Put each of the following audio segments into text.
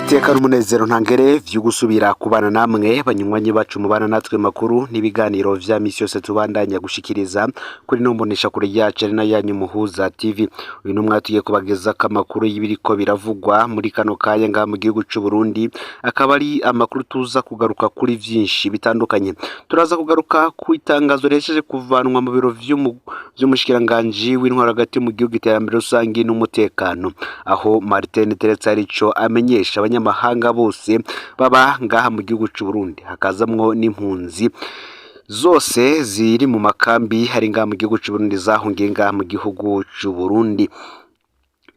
Niteka n'umunezero ntangere vyo gusubira kubana namwe banywanyi bacu mubana natwe makuru n'ibiganiro vya misi yose tubandanya gushikiriza kuri no mbonesha kure yacu ari nayo yanyu Muhuza TV. Uyu numwe tugiye kubagezako amakuru y'ibiriko biravugwa muri kano kanya ngaha mu gihugu c'u Burundi, akaba ari amakuru tuza kugaruka kuri vyinshi bitandukanye. Turaza kugaruka ku itangazo rihejeje kuvanwa mu biro vy'umushikiranganji w'intwaro hagati mu gihugu, iterambere rusangi n'umutekano, aho Martin Teretse arico amenyesha abanyamahanga bose baba ngaha mu gihugu c'u Burundi, hakazamwo n'impunzi zose ziri mu makambi hari ngaha mu gihugu c'u Burundi zahungiye ngaha mu gihugu c'u Burundi.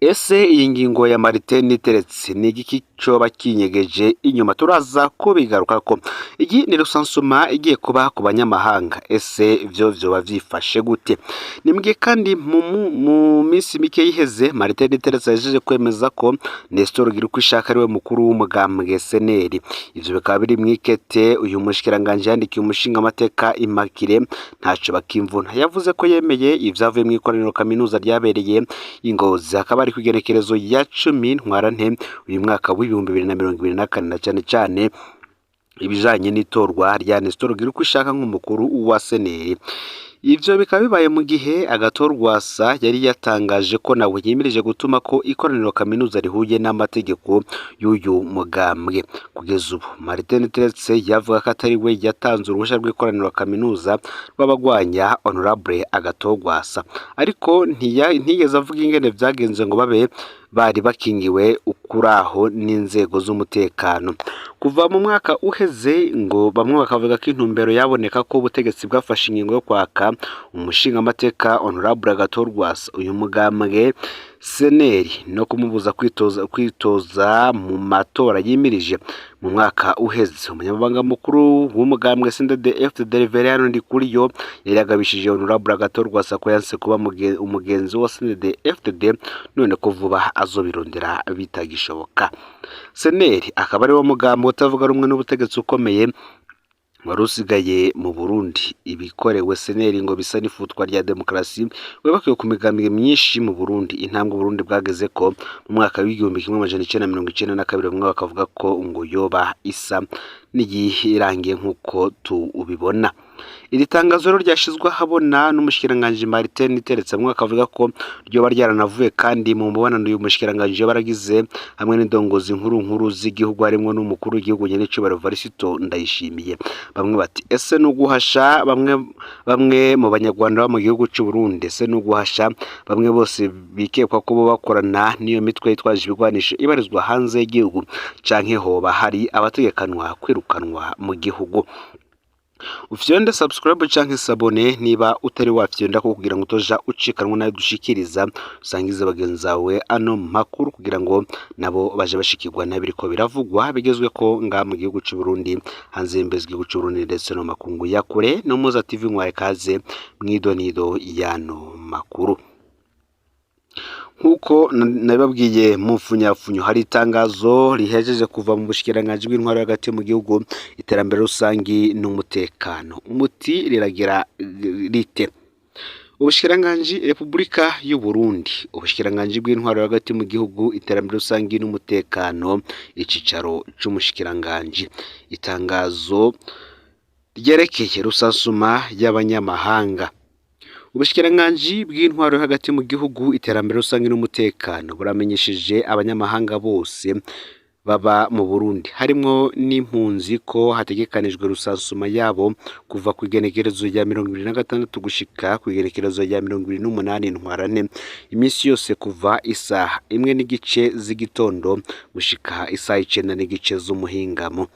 Ese iyi ngingo ya Martin Teretse ni igiki coba kinyegeje inyuma? Turaza kubigarukako. Iyi ni recensement igiye kuba ku banyamahanga, ese vyo vyoba vyifashe gute? Nimbwiye kandi mu minsi mike yiheze Martin Teretse yajeje kwemeza ko Nestor Girukwishaka ariwe mukuru w'umugambwe SNL. Ivyo bikaba biri mw'ikete uyu mushikiranganji yandikiye umushingamateka Immaculée Ntaco Bakimvuna. Yavuze ko yemeye ivyavuye mw'ikoraniro kaminuza ryabereye i Ngozi, hakaba ari kw'igenekerezo ya 10 Ntwarante uyu mwaka w'2024, na cane cane ibijanye n'itorwa rya Nestor Girukwishaka nk'umukuru wa SNL. Ivyo bikaba bibaye mu gihe Agathon Rwasa yari yatangaje ko nawe yimirije gutuma ko ikoraniro kaminuza rihuye n'amategeko y'uyu mugambwe. Kugeza ubu Martin Teretse yavuga ko atari we yatanze uruhusha rw'ikoraniro kaminuza rw'abagwanya Honorable Agathon Rwasa, ariko ntiyigeze avuga ingene vyagenze ngo babe bari bakingiwe ukuraho n'inzego z'umutekano. Kuva mu mwaka uheze ngo bamwe bakavuga ko intumbero yaboneka ko ubutegetsi bwafashe ingingo yo kwaka umushingamateka Honorable Agathon Rwasa uyu mugambwe SNL no kumubuza kwitoza mu matora yimirije mu mwaka uheze. Umunyamabanga mukuru w'umugambwe CNDD-FDD Reverien Ndikuriyo yari yagabishije Honorable Agathon Rwasa ko yanse kuba umugenzi wa CNDD-FDD, none ko vuba azobirondera bitagishoboka. SNL akaba ari wo mugambwe utavuga rumwe n'ubutegetsi ukomeye wari usigaye mu Burundi. Ibikorewe SNL ngo bisa n'ifutwa rya demokarasi webakiwe ku migambwe myinshi mu Burundi. Intambwe Burundi bwageze ko mu mwaka w'1992, bamwe bakavuga ko ngo yoba isa n'iyirangiye nk'uko tubibona. Iri tangazo rero ryashizwe ahabona n'umushikiranganji Martin Teretse, bamwe bakavuga ko ryoba ryaranavuye kandi mu mubonano uyu mushikiranganji yoba yaragize hamwe n'indongozi nkuru nkuru z'igihugu, harimwo n'umukuru w'igihugu nyenecubahiro Evariste Ndayishimiye. Bamwe bati: ese ni uguhasha bamwe bamwe mu banyarwanda bo mu gihugu c'u Burundi? Ese ni uguhasha bamwe bose bikekwa ko bo bakorana n'iyo mitwe yitwaje ibigwanisho ibarizwa hanze y'igihugu, canke hoba hari abategekanwa kwirukanwa mu gihugu? Ufyonde subscribe canke s'abonner niba utari wafyonda ko, kugira ngo utoja ucikanwa nayo dushikiriza. Usangize bagenzi bawe ano makuru kugira ngo nabo baje bashikirwa n'abiriko biravugwa bigezweko ngaha mu gihugu c'u Burundi, hanze y'imbibe z'igihugu c'u Burundi, ndetse no makungu ya kure. No Muza TV mwaye kaze mw'idonido y'ano makuru. Nk'uko nabibabwiye mu mfunyafunyo, hari itangazo rihejeje kuva mu bushikiranganji bw'intwaro hagati mu gihugu, iterambere rusangi n'umutekano. Umuti riragira rite: Ubushikiranganji, Repubulika y'u Burundi, ubushikiranganji bw'intwaro hagati mu gihugu, iterambere rusangi n'umutekano, icicaro c'umushikiranganji. Itangazo ryerekeye recensement y'abanyamahanga. Ubushikiranganji bw'intwaro yo hagati mu gihugu, iterambere rusange n'umutekano buramenyesheje abanyamahanga bose baba mu Burundi, harimwo n'impunzi, ko hategekanijwe recensement yabo kuva ku igenekerezo rya 26 gushika ku igenekerezo rya 28 Ntwarante, iminsi yose kuva isaha 1:30 z'igitondo gushika isaha 9:30 z'umuhingamo.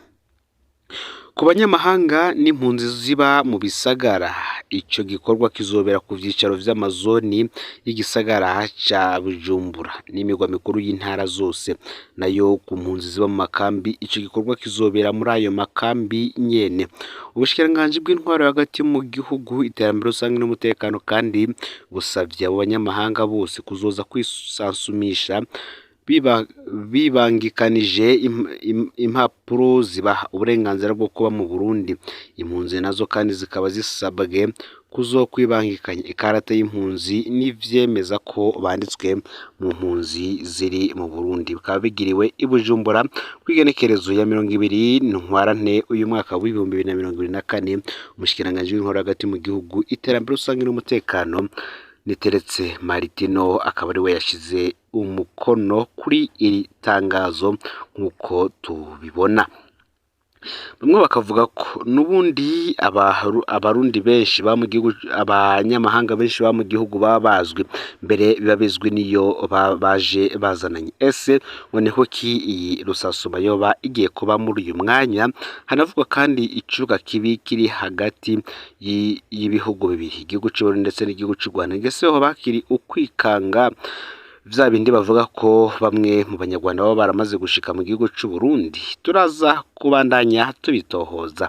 Ku banyamahanga n'impunzi ziba mu bisagara, ico gikorwa kizobera ku vyicaro vy'amazoni y'igisagara ca Bujumbura n'imigwa mikuru y'intara zose. Nayo ku mpunzi ziba mu makambi, ico gikorwa kizobera muri ayo makambi nyene. Ubushikiranganji bw'intwaro hagati mu gihugu, iterambere rusange n'umutekano kandi busavye abo banyamahanga bose kuzoza kwisansumisha bibangikanije impapuro zibaha uburenganzira bwo kuba mu Burundi. Impunzi nazo kandi zikaba zisabwe kuzokwibangikanya ikarata y'impunzi n'ivyemeza ko banditswe mu mpunzi ziri mu Burundi. Bikaba bigiriwe i Bujumbura kw'igenekerezo ya 20 Ntwarante uyu mwaka w'2024. Umushikiranganji w'intwaro hagati mu gihugu, iterambere rusange n'umutekano, Niteretse Martino, akaba ari we yashize umukono kuri iri tangazo nk'uko tubibona. Bamwe bakavuga ko n'ubundi abarundi benshi ba mu gihugu, abanyamahanga benshi ba mu gihugu baba bazwi mbere, biba bizwi niyo baje bazananye. Ese ngo niho ki iyi rusasuma yoba igiye kuba muri uyu mwanya? Hanavugwa kandi icuka kibi kiri hagati y'ibihugu bibiri, igihugu c'Uburundi ndetse n'igihugu c'u Rwanda. Ngese hoba hakiri ukwikanga vya bindi bavuga ko bamwe mu banyarwanda baba baramaze gushika mu gihugu c'u Burundi? Turaza kubandanya tubitohoza.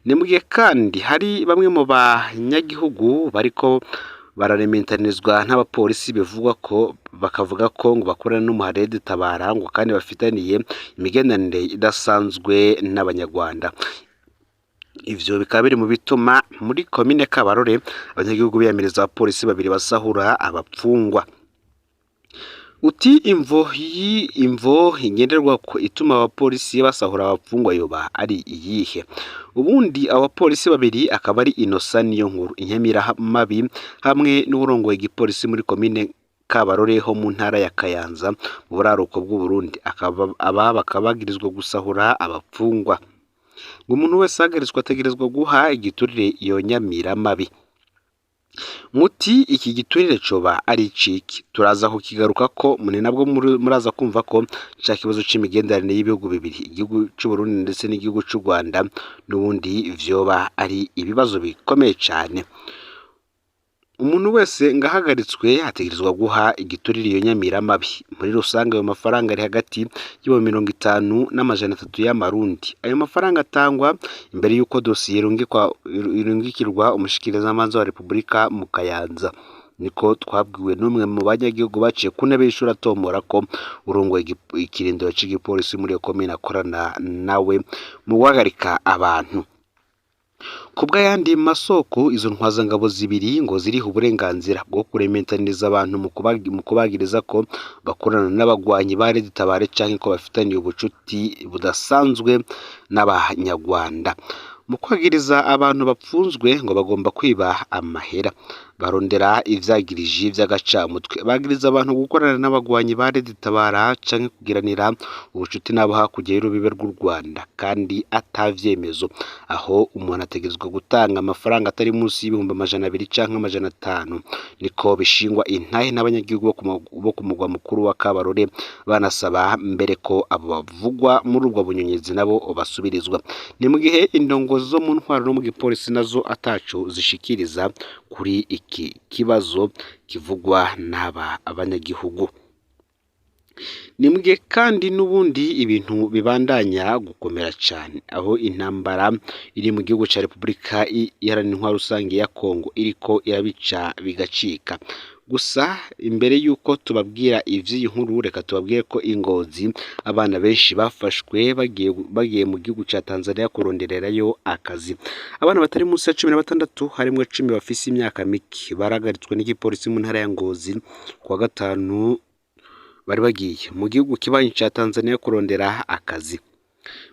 Ni mu gihe kandi hari bamwe mu banyagihugu bariko bararementanizwa n'abapolisi, bivugwa ko bakavuga ko ngo bakorana n'umuharede Tabara, ngo kandi bafitaniye imigenderanire idasanzwe n'abanyarwanda. Ivyo bikaba biri mu bituma muri komine Kabarore abanyagihugu biyamiriza abapolisi babiri basahura abapfungwa. Uti imvo imvo ngenderwa ko ituma abapolisi basahura abapfungwa yoba ari iyihe? Ubundi abo bapolisi babiri akaba ari Innocent Niyonkuru Inyamiramabi hamwe n'uwurongoye igipolisi muri komine Kabarore ho mu ntara ya Kayanza mu buraruko bw'u Burundi. Aba bakaba bagirizwa gusahura abapfungwa. Ngo umuntu wese ahagaritswe ategerezwa guha igiturire iyo nyamiramabi. Muti iki giturire coba ari iciki? Turaza kukigaruka ko mune nabwo muraza kumva ko ca kibazo c'imigenderanire y'ibihugu bibiri, igihugu c'u Burundi ndetse n'igihugu c'u Rwanda, n'ubundi vyoba ari ibibazo bikomeye cane. Umuntu wese ngahagaritswe ategerezwa guha igiturire iyo nyamiramabi. Muri rusange ayo mafaranga ari hagati y'ibihumbi 50 n'amajana 3 y'amarundi. Ayo mafaranga atangwa imbere y'uko dosiye irungikirwa umushikirizamanza wa Repubulika mu Kayanza. Niko twabwiwe n'umwe mu banyagihugu baciye ku ntebe y'ishuri, atomora ko urongoye ikirindiro c'igipolisi muri iyo komine akorana nawe mu guhagarika abantu. Kubw'ayandi masoko, izo ntwazangabo zibiri ngo ziriha uburenganzira bwo kurementaniriza abantu mu kubagiriza ko bakorana n'abagwanyi ba Red Tabara canke ko bafitaniye ubucuti budasanzwe n'abanyarwanda. Mu kwagiriza abantu bapfunzwe ngo bagomba kwiba amahera, barondera ivyagiriji vy'agacamutwe, bagiriza abantu gukorana n'abagwanyi ba Red Tabara canke kugiranira ubucuti n'abo hakurya y'urubibe rw'u Rwanda kandi atavyemezo. Aho umuntu ategerezwa gutanga amafaranga atari munsi y'ibihumbi 200 canke 500, niko bishingwa intahe n'abanyagihugu bo ku mugwa mukuru wa Kabarore, banasaba mbere ko abo bavugwa muri ubwo bunyonyezi nabo basubirizwa. Ni mu gihe indongozi zo mu ntwaro no mu gipolisi nazo ataco zishikiriza kuri iki kibazo kivugwa n'aba abanyagihugu. Ni mu gihe kandi n'ubundi ibintu bibandanya gukomera cane, aho intambara iri mu gihugu ca Repubulika Iharanira Intwaro Rusange ya Kongo iriko irabica bigacika. Gusa imbere y'uko tubabwira ivy'iyi nkuru, reka tubabwire ko i Ngozi abana benshi bafashwe bagiye mu gihugu ca Tanzania kurondererayo akazi. Abana batari munsi ya 16, harimwo 10 bafise imyaka mike, barahagaritswe n'igipolisi mu ntara ya Ngozi kuwa gatanu, bari bagiye mu gihugu kibanyi ca Tanzania kurondera akazi.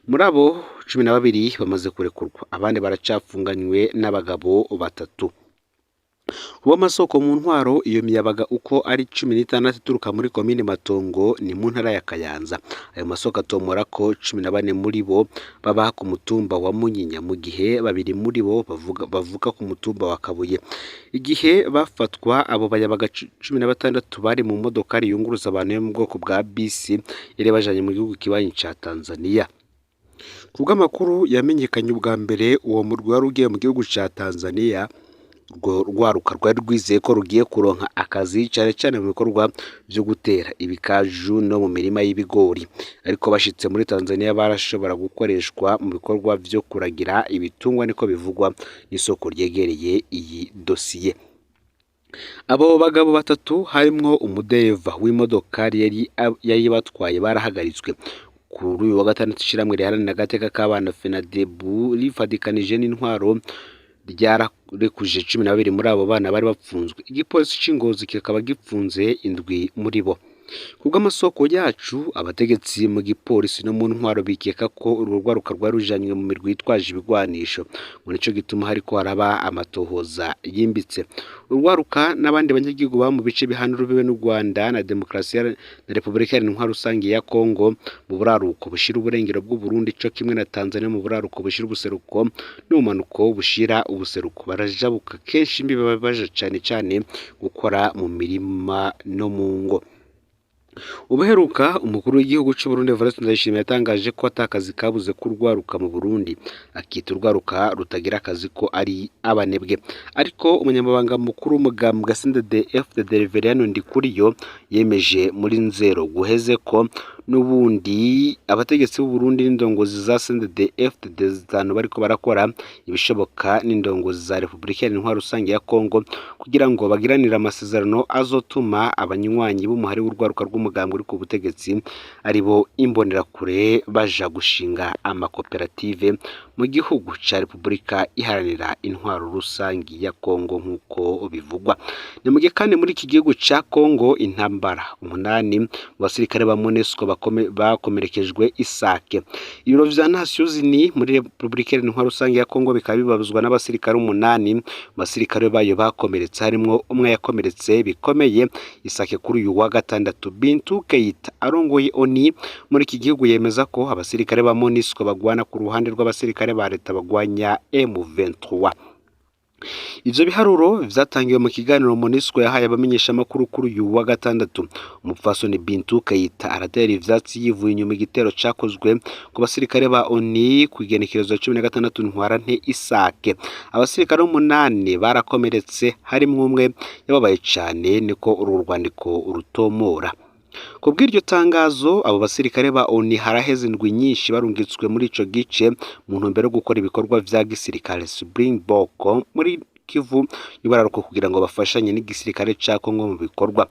Muri abo, 12 bamaze kurekurwa, abandi baracafunganywe n'abagabo batatu. Kuba amasoko mu ntwaro, iyo miyabaga uko ari 16 ituruka muri komine Matongo ni mu ntara ya Kayanza. Ayo masoko atomora ko 14 muri bo baba ku mutumba wa Munyinya, mu gihe babiri muri bo bavuka ku mutumba wa Kabuye. Igihe bafatwa, abo bayabaga 16 bari mu modokari yunguruza abantu yo mu bwoko bwa bisi yari bajanye mu gihugu kibanyi ca Tanzania. Kubw'amakuru yamenyekanye ubwa mbere, uwo murwi wari ugiye mu gihugu ca Tanzania. Urwo rwaruka rwari rwizeye ko rugiye kuronka akazi cane cane mu bikorwa vyo gutera ibikaju no mu mirima y'ibigori, ariko bashitse muri Tanzania barashobora gukoreshwa mu bikorwa vyo kuragira ibitungwa, niko bivugwa n'isoko ryegereye iyi dosiye. Abo bagabo batatu harimwo umudereva w'imodokari yari batwaye barahagaritswe kuri uyu wa gatandatu. Ishirahamwe riharanira agateka k'abana FENADEB rifadikanije n'intwaro Ryararekuje 12 muri abo bana bari bapfunzwe. Igipolisi c'i Ngozi kikaba gipfunze indwi muri bo. Kubw'amasoko yacu, abategetsi mu gipolisi no mu ntwaro bikeka ko urwo rwaruka rwari rujanywe mu mirwi yitwaje ibigwanisho, ngo nico gituma hariko haraba amatohoza yimbitse. Urwaruka n'abandi banyagihugu baba mu bice bihana urubibe n'u Rwanda na demokarasi na Repubulika Iharanira Intwaro Rusange ya Kongo mu buraruko bushira uburengero bw'u Burundi, co kimwe na Tanzania mu buraruko bushira ubuseruko n'ubumanuko bushira ubuseruko, barajabuka kenshi imbibe baja cane cane gukora mu mirima no mu ngo. Ubuheruka umukuru w'igihugu c'u Burundi Evariste Ndayishimiye yatangaje ko ata kazi kabuze k'urwaruka mu Burundi, akita urwaruka rutagira akazi ko ari abanebwe. Ariko umunyamabanga mukuru w'umugambwe CNDD-FDD Reverien Ndikuriyo yemeje muri Nzero guheze ko n'ubundi abategetsi b'u Burundi n'indongozi za CNDD-FDD zitanu bariko barakora ibishoboka n'indongozi za Repubulika Iharanira Intwaro Rusange ya Kongo kugira ngo bagiranire amasezerano azotuma abanywanyi b'umuhari w'urwaruka rw'umugambwe uri ku butegetsi, aribo Imbonerakure, baja gushinga amakoperative mu gihugu ca Repubulika Iharanira Intwaro Rusange ya Kongo nk'uko bivugwa. Ni mu gihe kandi muri iki gihugu ca Kongo intambara, umunani mu basirikare ba MONUSCO bakomerekejwe isake. Ibiro vya Nations Unies muri Repubulika Iharanira Intwaro Rusange ya Kongo bikaba bibabazwa n'abasirikare umunani mu basirikare bayo bakomeretse, harimwo umwe yakomeretse bikomeye isake kuri uyu wa gatandatu. Bintou Keita arongoye ONU muri iki gihugu yemeza ko abasirikare ba MONUSCO bagwana ku ruhande rw'abasirikare ba leta bagwanya M23. Ivyo biharuro vyatangiwe mu kiganiro MONUSCO yahaye abamenyeshamakuru kuri uyu wa gatandatu. Umupfasoni Bintou Keita aratera ivyatsi yivuye inyuma igitero cakozwe ku basirikare ba ONU kw'igenekerezo 16 Ntwarante Isake. Abasirikare umunani barakomeretse, harimwo umwe yababaye cane, niko uru rwandiko rutomora. Kubw'iryo tangazo, abo basirikare ba ONU haraheze indwi nyinshi barungitswe muri ico gice mu ntumbero yo gukora ibikorwa vya gisirikare Springbok muri Kivu y'uburaruko kugira ngo bafashanye n'igisirikare ca Kongo mu bikorwa.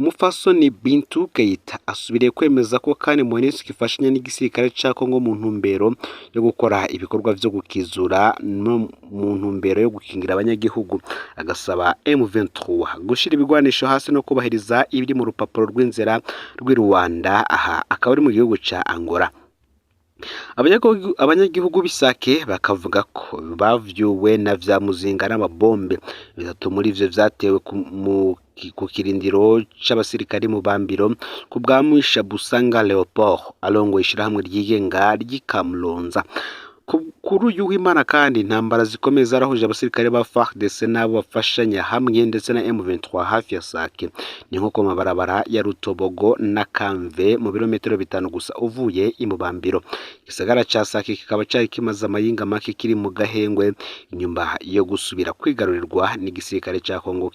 Umupfasoni Bintou Keita asubiriye kwemeza ko kandi MONUSCO ifashanya n'igisirikare ca Kongo mu ntumbero yo gukora ibikorwa vyo gukizura no mu ntumbero yo gukingira abanyagihugu, agasaba M23 gushira ibigwanisho hasi no kubahiriza ibiri mu rupapuro rw'inzira rw'i Rwanda, aha akaba ari mu gihugu ca Angola. Abanyagihugu b'Isake bakavuga ko bavyuwe na vya muzinga n'amabombe, bitatu muri ivyo vyatewe ku kirindiro c'abasirikare mu Bambiro ku bwa Mwisha Busanga Leopold arongoye ishirahamwe ryigenga ry'i Kamlonza. Kuri uyu w'Imana kandi intambara zikomeye zarahuje abasirikare ba FARDC n'abo bafashanya hamwe ndetse na M23 hafi ya Sake, ni nko ku mabarabara ya Rutobogo na Kamve mu birometero 5 gusa uvuye i Mubambiro. Igisagara ca Sake kikaba cari kimaze amayinga make kiri mu gahengwe inyuma yo gusubira kwigarurirwa n'igisirikare ca Kongo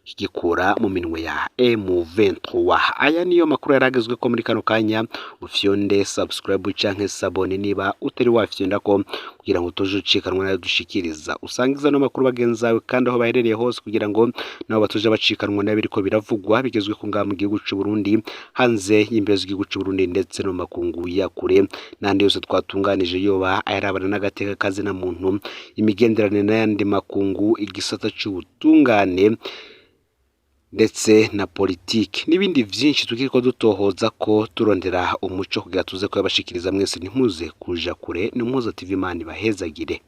kigikura mu minwe ya M23. Aya niyo makuru yaragezweko muri kano kanya. Ufyonde subscribe canke s'abonner niba utari wafyonda ko, kugira ngo utuje ucikanwa nayo dushikiriza. Usangiza no makuru bagenzi bawe kandi aho baherereye hose, kugira ngo nabo batuje bacikanwa n'abiriko biravugwa bigezwe ku ngaha mu gihugu c'u Burundi, hanze y'imbibe z'igihugu c'u Burundi, ndetse no mu makungu ya kure n'andi yose twatunganije, yoba ayarabana n'agateka kazina muntu, imigenderanire n'ayandi makungu, igisata c'ubutungane ndetse na politiki n'ibindi vyinshi tukiriko dutohoza ko turondera umuco kugira tuze kuyabashikiriza mwese. Ntimuze kuja kure, ni Muhuza TV. Imana ibahezagire.